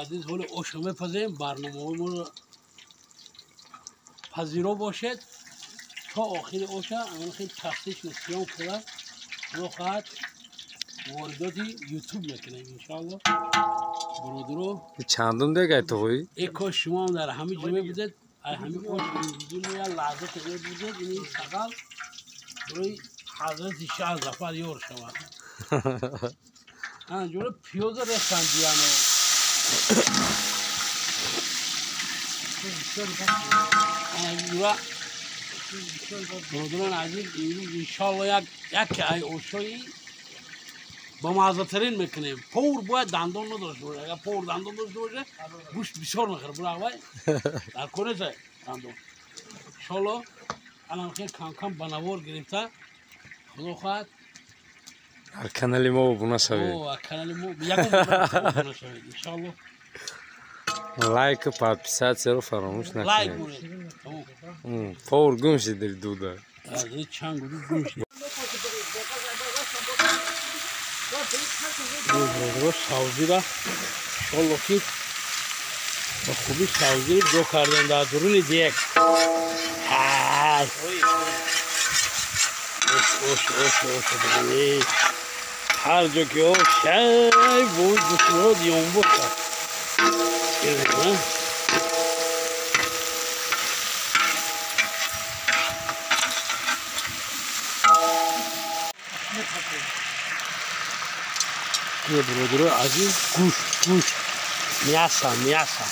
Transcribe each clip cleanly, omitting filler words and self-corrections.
Азиз, ҳоло ошро мепазем, барномаҳои моро пазиро бошед то охири оша. Хел тахтиш съём кара, худо хоҳад, воридоти ютуб мекунем, иншоалло, бародаро. Чандум дегай тоғои? Э, кош шумоам дар ҳамин ҷо мебудед, ай ҳамин ош имрӯзи мо як лаҳза мебудед. Ини сағал барои ҳазрати шаҳ Зафар ёр шавад. Ҷура пиёза рехтан дияно. Ҷура, бародарон азиз, имрӯз иншоалло яке ай ошои бамаззатарин мекунем. Повар бояд дандон надошта бошад. Агар повар дандон дошта бошад, гӯшт бисёр мехӯрад. Буравай дар конеса дандон. Иншоалло, анам хел камкам ба навор гирифта, худо хоҳад. Ар канали мо обуна шавед. Ар канали мо ягон обуна шавед, иншоалло. Лайк, подписаться ро фаромӯш лайк накунед. Монед. Повар гум шид дуда. Чанд гуду гум шид. Савзира, иншолло, ки ба хуби савзиро ҷо кардем дар дуруни дек. Ош, ош, ош, ҳар ҷо ки ош, ай вой, гӯшнод ёнбоша. Бародарои азиз, гӯшт, гӯшт, мясо, мясо,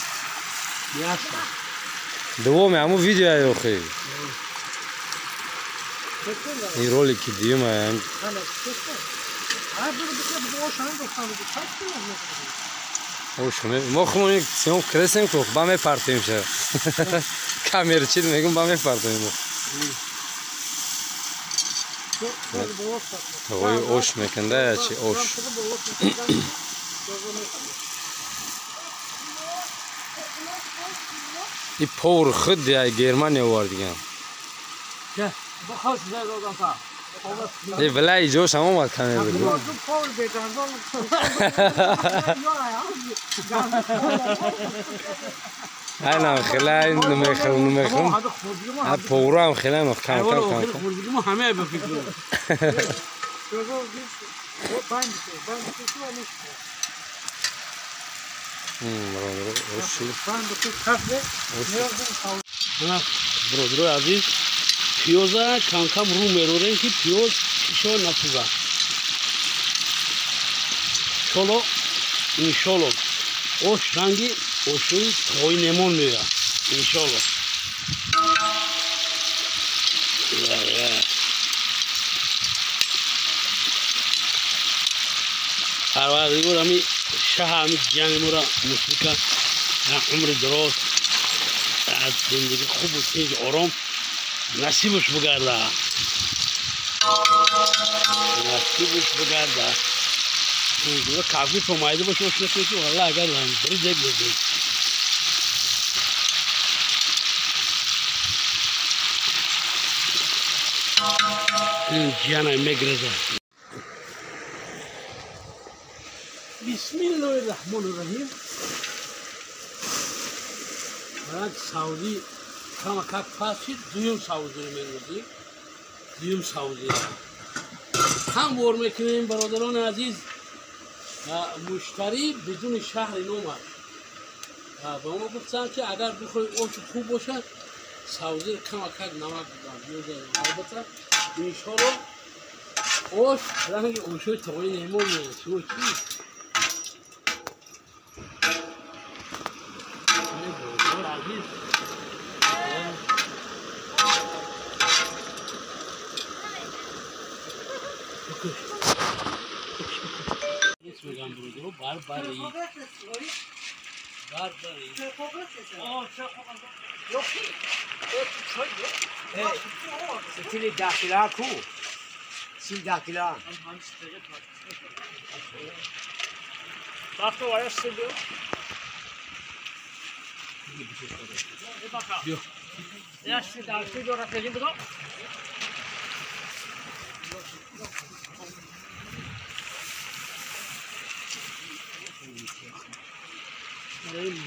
мясо. Дувоми ҳамун видеои охи. Ин ролики дуюм. Мо хумон съём кресем ку ба мепартем ша. Камера чид мегум, ба мепартем. Ой, ош мекунда чи ош. И повар худ ай Германия овардиган. Э, вала иҷош ҳам омад камера. Айнам хела намехӯрм, намехӯрм. А поварам хела кам кам кам. Ҳама ба фикр. Бародарои азиз, пиёза камкам рӯ мерорем, ки пиёз шишо насӯзад. Иншолло, иншолло, ош ранги ошои тои немон меояд, иншолло. Парвардигор ами шаҳа, ами ҷияни моро мушрика умри дароз, аз зиндагӣ хубу тинҷ, ором насибаш бигарда, насибаш бигарда. Кафи то майда боша, ош накунӣ ки валла, агар ланҷари дег мезанӣ. Ҷияна мегреза. Бисмиллоҳи раҳмони раҳим. Як савзӣ камакак пас шид, дуюм савзиро мендозем. Дуюм савзиро ҳам бор мекунем, бародарони азиз. Муштарӣ бидуни шаҳри номаш ба мо гуфтанд, ки агар бихоҳӣ ошу хуб бошад, савзиро камакак намак бизан. Албатта, иншолло, ош ранги ошои тоғои неъмон меояд. Шумо чӣ, азиз? Мегам, бародаро, барбари, барбари. Ситили 10 кила ку. Си 10 кила. Рафто ваяш сибио. Я си 10 кило рафтагӣ будам.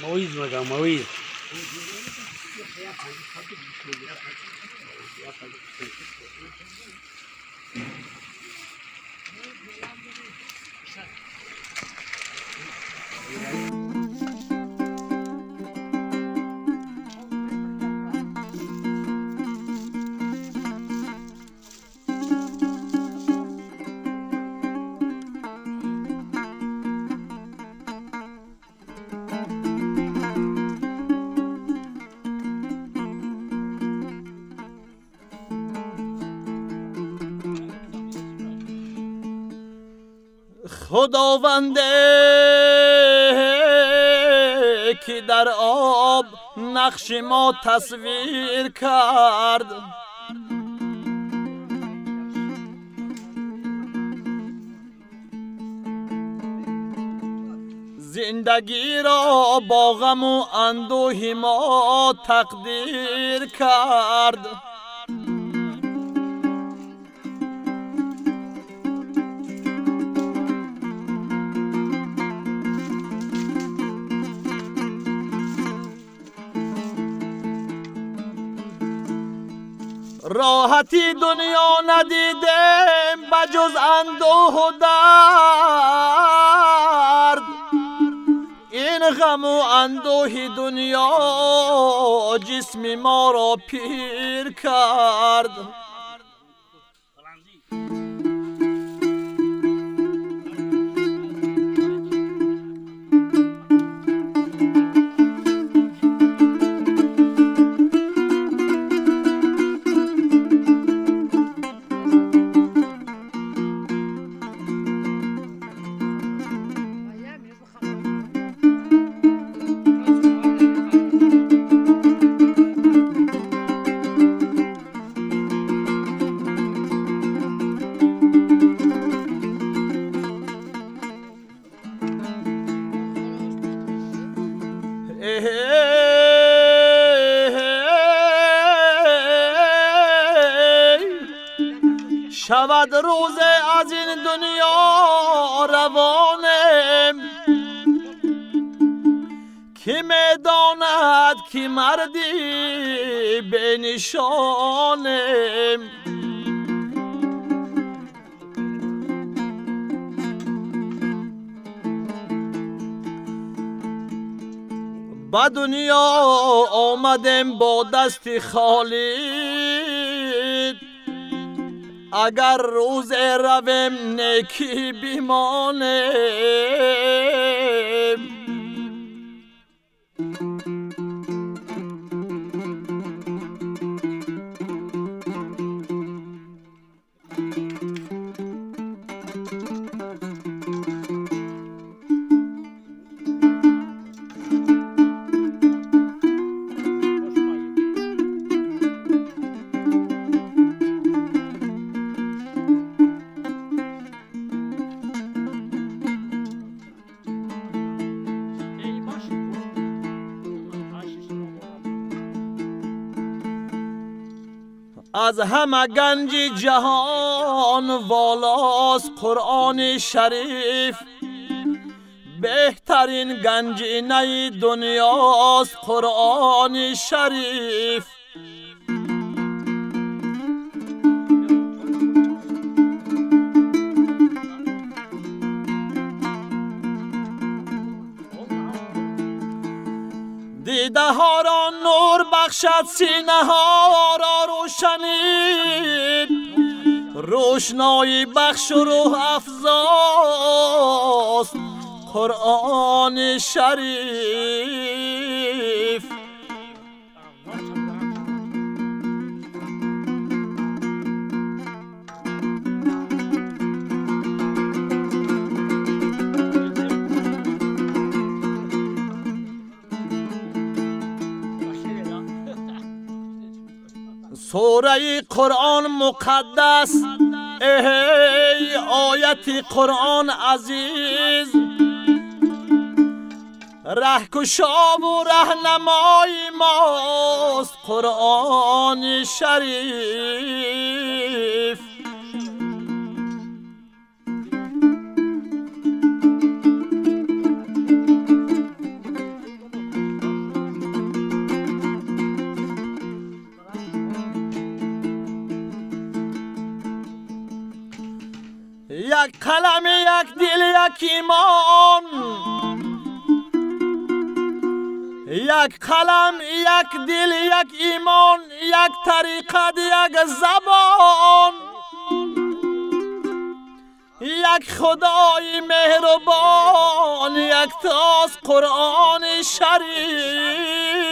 Мовиз мегам, мовиз. خداونده که در آب نقش ما تصویر کرد، زندگی را با غم و اندوه ما تقدیر کرد. راحتی دنیا ندیدم بجز اندوه و درد، این غم و اندوه دنیا جسم ما را پیر کرد. شود روز از این دنیا روانم، کی میداند که مردی به نشانم. به دنیا آمدم با دست خالی، اگر روز روم نیکی بیمانم. از همه گنج جهان والاست قرآن شریف، بهترین گنجینه دنیاست قرآن شریف. دیده ها را نور بخشد، سینه ها را روشنی، روشنایی بخش و روح افزاست قرآن شریف. سوره قرآن مقدس، ای آیت قرآن عزیز، رهکشا و رهنمای ماست قرآن شریف. Як қалам, як дил, як имон, як қалам, як дил, як имон, як тариқат, як забон, як Худои меҳрубон, яктост Қуръони Шариф.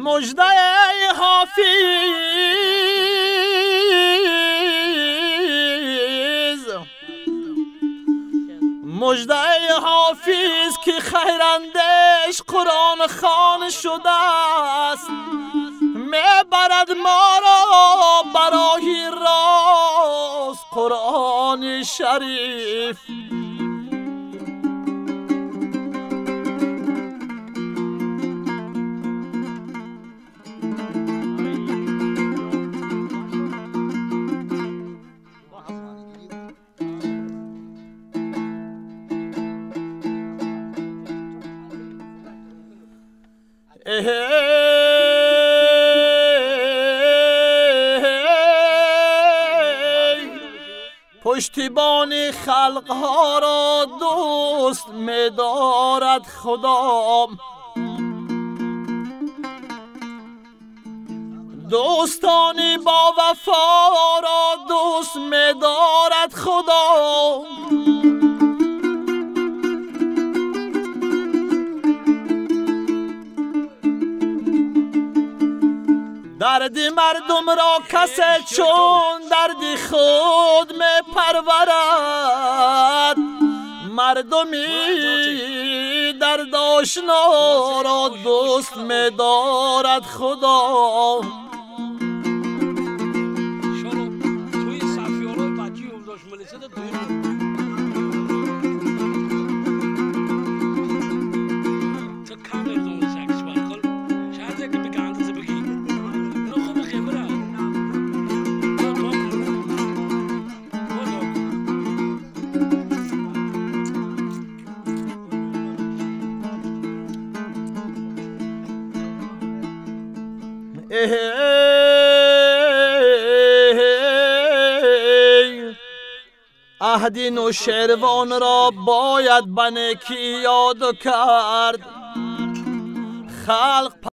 Мужда, эй Ҳофиз, мужда, эй Ҳофиз, ки хайрандеш Қуръонхон шудааст, мебарад моро ба роҳи рост Қуръони Шариф. Пуштибони халқҳоро дӯст медорад Худо, дӯстони бовафоро дӯст медорад Худо. Дарди мардумро касе чун дарди худ мепарварад, мардуми дардошноро дӯст медорад Худо. Туи сафиёро бачи ёлдош милисада дуй ту камер донисак шварқол шарте ки бигандизи бигӣ. Аҳди Нушервонро бояд ба некӣ ёд кард, халқ.